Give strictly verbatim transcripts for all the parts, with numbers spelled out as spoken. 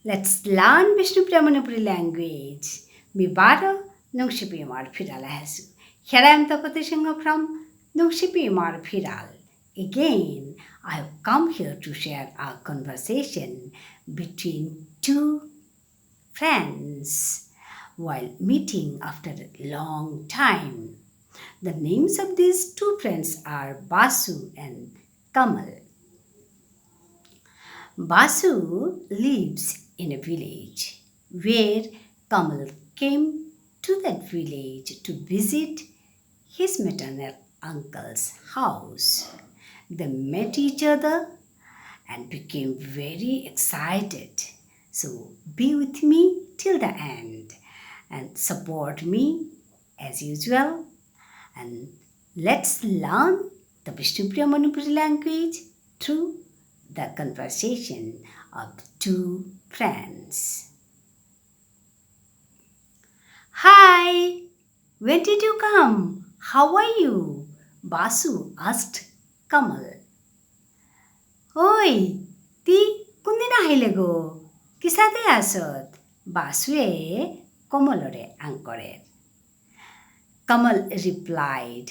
Let's learn Bishnupriya Manipuri language. Me বারো নুংশিপি ইমার ফিরাল আহেসু। Here I am Tapati Singha from নুংশিপি ইমার ফিরাল। Again, I have come here to share a conversation between two friends while meeting after a long time. The names of these two friends are Basu and Kamal. Basu lives in a village where Kamal came to that village to visit his maternal uncle's house. They met each other and became very excited. So be with me till the end and support me as usual. And let's learn the Bishnupriya Manipuri language through the conversation of two friends. Hi, when did you come? How are you? Basu asked Kamal. ওই, তি কোনদিন আহিলে গো? কিসাদে আসত? বাসুয়ে কমলরে আঙকরের। Kamal replied,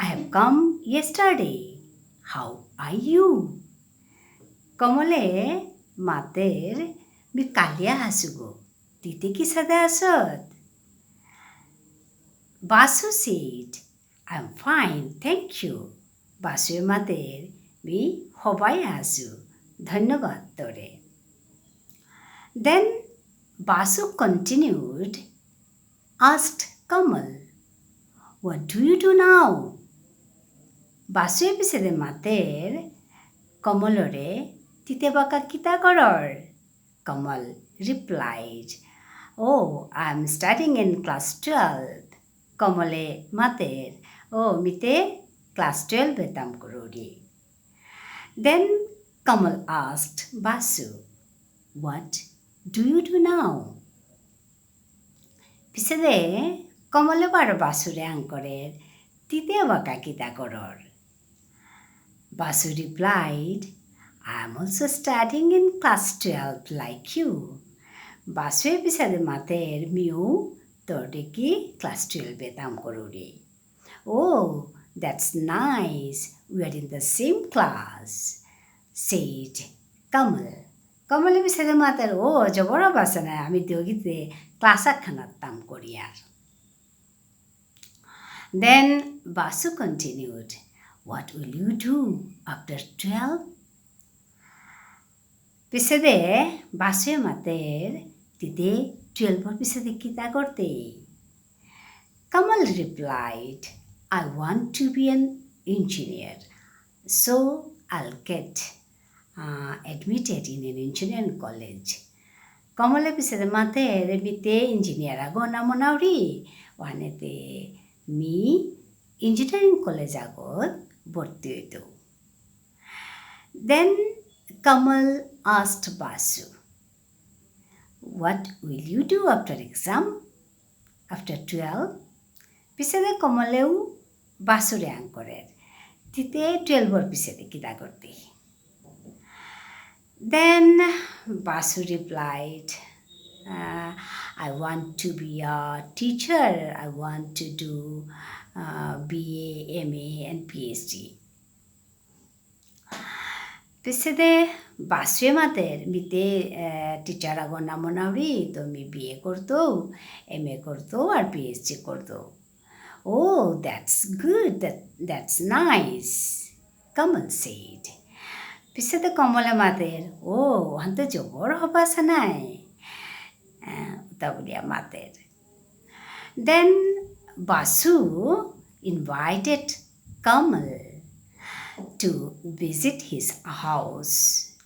I have come yesterday. How are you? কমলে মাতের, মি কালিয়া হাসুগো। তিতে কিসাদে আসত? Basu said, I am fine, thank you. বাসুয়ে মাতের, মি হবাই আসু। ধন্যবাদ তোরে। Then Basu continued, asked Kamal, What do you do now? বাসুয়ে পিছেদে মাতের কমলরে, তিতে বাকা কিতা করর? Kamal replied, Oh, I am studying in class twelve. কমলে মাতের, ও মিতে class twelve এ তাম করুরি। Then Kamal asked Basu, What do you do now? পিছেদে কমলে বারো বাসুরে আঙকরের, তিতে বাকা কিতা করর? Basu replied, I am also studying in class twelve like you. বাসুয়ে পিছেদে মাতের মিউ তোর দেখি class twelve এ তাম করুরি। Oh, that's nice. We are in the same class, said Kamal. কমলে পিছেদে মাতের, ও, জবর বাসনা, আমি দুগিতে class আখানাত তাম করিয়ার। Then Basu continued, What will you do after twelve? পিছেদে বাসুয়ে মাতের, তিতে twelve র পিছেদে কিতা করতে? Kamal replied, I want to be an engineer, so I'll get uh, admitted in an engineering college. কমলে পিছেদে মাতের, মিতে engineer আগো না মনাউরি, ওহানেতে মি engineering college আগত ভর্তি হইতৌ। Then Kamal asked Basu, What will you do after exam? After twelve? পিছেদে কমলেউ বাসুরে আঙকরের। তিতে twelve র পিছেদে কিতা করতে? Then Basu replied, uh, I want to be a teacher. I want to do uh, B A, M A and P H D. পিছেদে বাসুয়ে মাতের, মিতে, আহ, teacher আগো না মনাউরি, তো মি B A করতৌ, M A করতৌ আর P H D করতৌ। Oh, that's good. That, that's nice, Kamal said. পিছেদে কমলে মাতের, ও, ওহান তো জবর হবা সানাই। আহ, উতা বুলিয়া মাতের। Then Basu invited Kamal to visit his house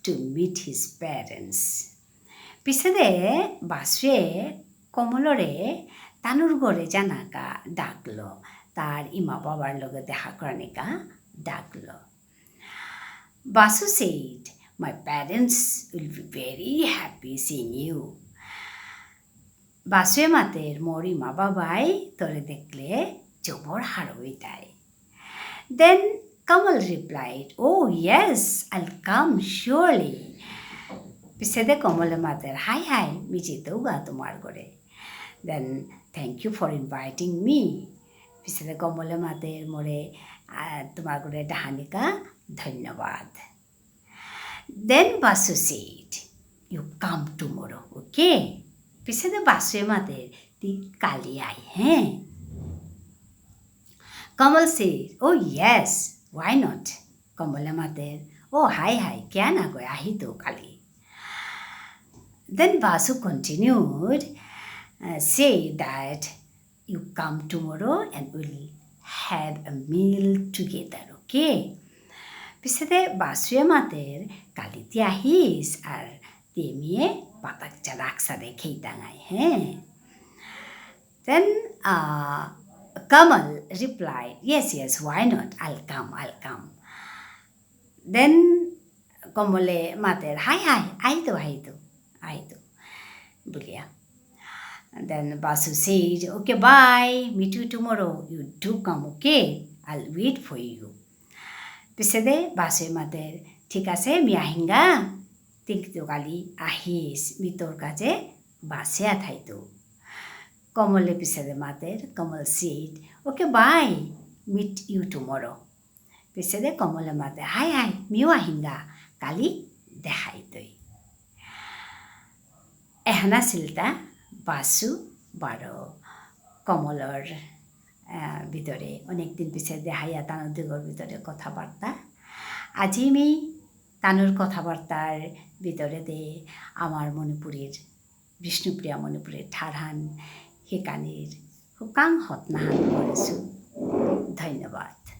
to meet his parents. পিছেদে বাসুয়ে কমলরে তানুর ঘরে যানাকা ডাকলো, তার ইমা বাবার লগে দেখা করানিকা ডাকলো। Basu said, My parents will be very happy seeing you. বাসুয়ে মাতের, মোর ইমা বাবাই তোরে দেখলে জবর হারৌ ইতাই। Then Kamal replied, Oh yes, I'll come surely. পিছেদে কমলে মাতের, হাই হাই, মি যিতৌগা তোমার ঘরে। Then, thank you for inviting me. পিছেদে কমলে মাতের মোরে, আহ, তোমার ঘরে ডাহানিকা ধন্যবাদ। Then Basu said, you come tomorrow, okay? পিছেদে বাসুয়ে মাতের, তি কালি আই, হ্যাঁ? Kamal said, oh yes, why not? কমলে মাতের, ও হাই হাই, কিয়া না গো, আহিতৌ কালি। Then Basu continued, uh, say that you come tomorrow and we'll have a meal together, okay? পিছেদে বাসুয়ে মাতের, কালি তি আহিস আর তি মিয়ে পাতাক চালাক সাদে খেইতাঙাই, হ্যাঁ? Then, uh, Kamal replied, yes, yes, why not? I'll come, I'll come. Then কমলে মাতের, হাই হাই, আহিতৌ, আহিতৌ, আহিতৌ, বুলিয়া। Then Basu said, okay, bye, meet you tomorrow, you do come, okay? I'll wait for you. পিছেদে বাসুয়ে মাতের, ঠিক আছে, মি আহিঙ্গা, তিংতো কালি আহিস, মি তোর কাজে বাসিয়া থাইতৌ। কমলে পিছেদে মাতের, Kamal said, okay, bye, meet you tomorrow. পিছেদে কমলে মাতে, হাই হাই, মিও আহিঙ্গা, কালি দেহাইতই। এহান আসিলতা বাসু বারো কমলর, আহ, ভিতরে অনেক দিন পিছে দেহাইয়া তানু দুগর ভিতরে কথাবার্তা। আজি মি তানুর কথাবার্তার ভিতরে দে আমার মণিপুরীর, বিষ্ণুপ্রিয়া মণিপুরীর ঠারহান হিকানির হুকাং হতনাহান করেসু। ধন্যবাদ।